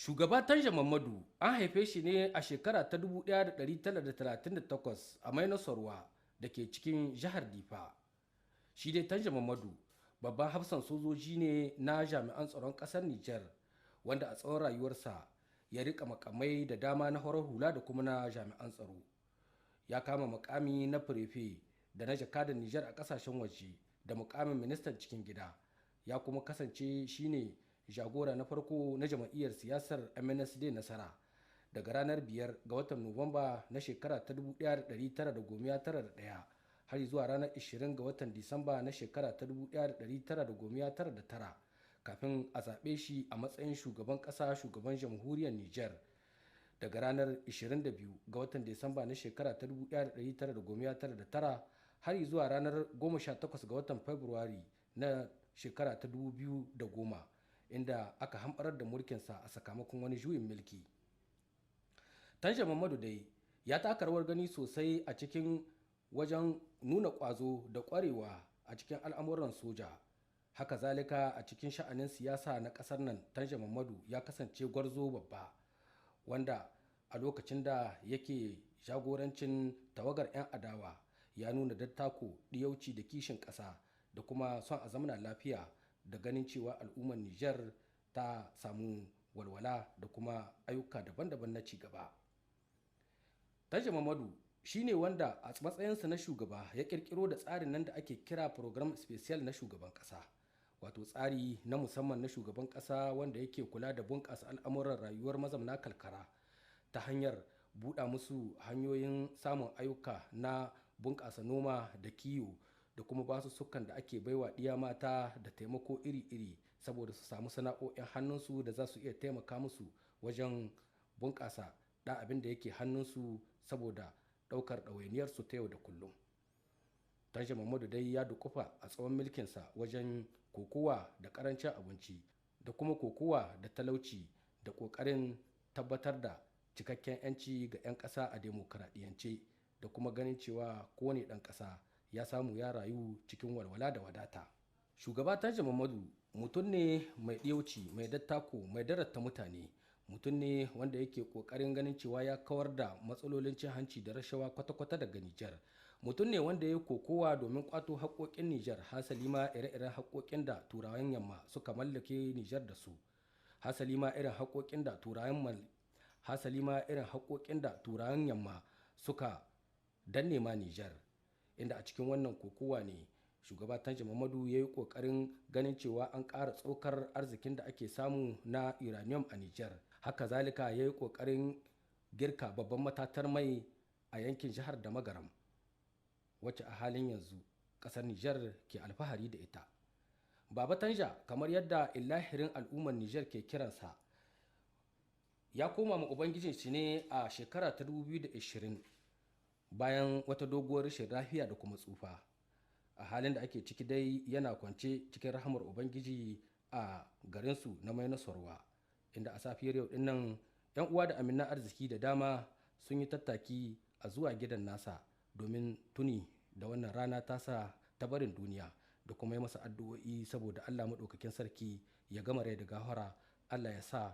Shugaba Tanja Mamadu an haife shi ne a shekara ta 1938 a Mainasarwa da ke cikin jihar Difa. Shi dai Tanja Mamadu babban hafsan sojoji ne na jami'an tsaron ƙasar Nijar, wanda a tsawon rayuwarsa ya rika makamai da dama na horar hula da kuma na jami'an tsaro. Ya kama makami na firefe da na jakadan Nijar a ƙasashen waje da mukamin ministan cikin gida. Ya kuma kasance shine jagora na farko na jam'iyyar siyasar MNSD Nasara daga ranar 5 ga watan Nuwamba na shekara ta 1991 har zuwa ranar 20 ga watan Disamba na shekara ta 1999, kafin a zaɓe shi a matsayin shugaban ƙasa, shugaban jamhuriyar Nijar daga ranar 22 ga watan Disamba na shekara ta 1999 har zuwa ranar 18 ga watan Fabrairu na shekara ta 2010, inda aka hamɓarar da mulkinsa a sakamakon wani juyin mulki. Tanja Mamadu dai ya taka rawar gani sosai a cikin wajen nuna ƙwazo da ƙwarewa a cikin al'amuran soja. Haka zalika, a cikin sha'anin siyasa na ƙasar nan, Tanja Mamadu ya kasance gwarzo babba, wanda a lokacin da yake jagorancin tawagar 'yan adawa ya nuna dattako, ɗiyauci da kishin ƙasa da kuma son a zamana lafiya da ganin cewa al'ummar Nijar ta samu walwala da kuma ayyuka daban-daban na ci gaba. Tanja Mamadu shi ne wanda a matsayinsa na shugaba ya kirkiro da tsarin nan da ake kira Programme Spécial na shugaban kasa, wato tsari na musamman na shugaban kasa wanda yake kula da bunƙasa al'amuran rayuwar mazamna karkara ta hanyar buɗa musu hanyoyin samun ayyuka na bunƙasa noma da kiwo, da kuma basussukan da ake baiwa ɗiya mata da taimako iri-iri saboda su samu sana'o'in hannunsu da za su iya taimaka musu wajen bunƙasa ɗan abin da yake hannunsu saboda ɗaukar ɗawainiyarsu ta yau da kullum. Tanja Mamadu dai ya dukufa a tsawon mulkinsa wajen kokowa da ƙarancin abinci da kuma kokowa da talauci da ƙoƙarin tabbatar da cikakken 'yanci ga 'yan ƙasa a demokuraɗiyance, da kuma ganin cewa kowane ɗan ƙasa ya samu ya rayu cikin walwala da wadata. Shugaba Tanja Mamadu mutum ne mai ɗiyauci, mai dattako, mai darata mutane. Mutum ne wanda yake ƙoƙarin ganin cewa ya kawar da matsalolin cin hanci da rashawa kwata-kwata daga Nijar. Mutum ne wanda ya kokowa domin kwato haƙoƙin Nijar, hasali ma ire-iren haƙoƙin da Turawan yamma suka mallake Nijar da su. Hasali ma irin haƙoƙin da Turawan yamma suka danne ma Nijar. Inda a cikin wannan kokowa ne shugaba Tanja Mamadu ya yi ƙoƙarin ganin cewa an ƙara tsokar arzikin da ake samu na uranium a Nijar. Haka zalika ya yi ƙoƙarin girka babban matatar mai a yankin jihar da Magaram, wacce a halin yanzu ƙasar Nijar ke alfahari da ita. Baba Tanja, kamar yadda illahirin al'ummar Nijar ke kiransa, ya koma ma Ubangijin shi ne a shekara ta 2020 bayan wata doguwar rashin lafiya da kuma tsufa. A halin da ake ciki dai, yana kwance cikin rahamar Ubangiji a garinsu na Mainasarwa, inda a safiyar yau dinnan 'yan uwa da aminan arziki da dama sun yi tattaki a zuwa gidan nasa domin tuni da wannan rana tasa ta barin duniya da kuma yi masa addu'o'i saboda Allah maɗaukakin sarki ya gama rai da gahara, Allah ya sa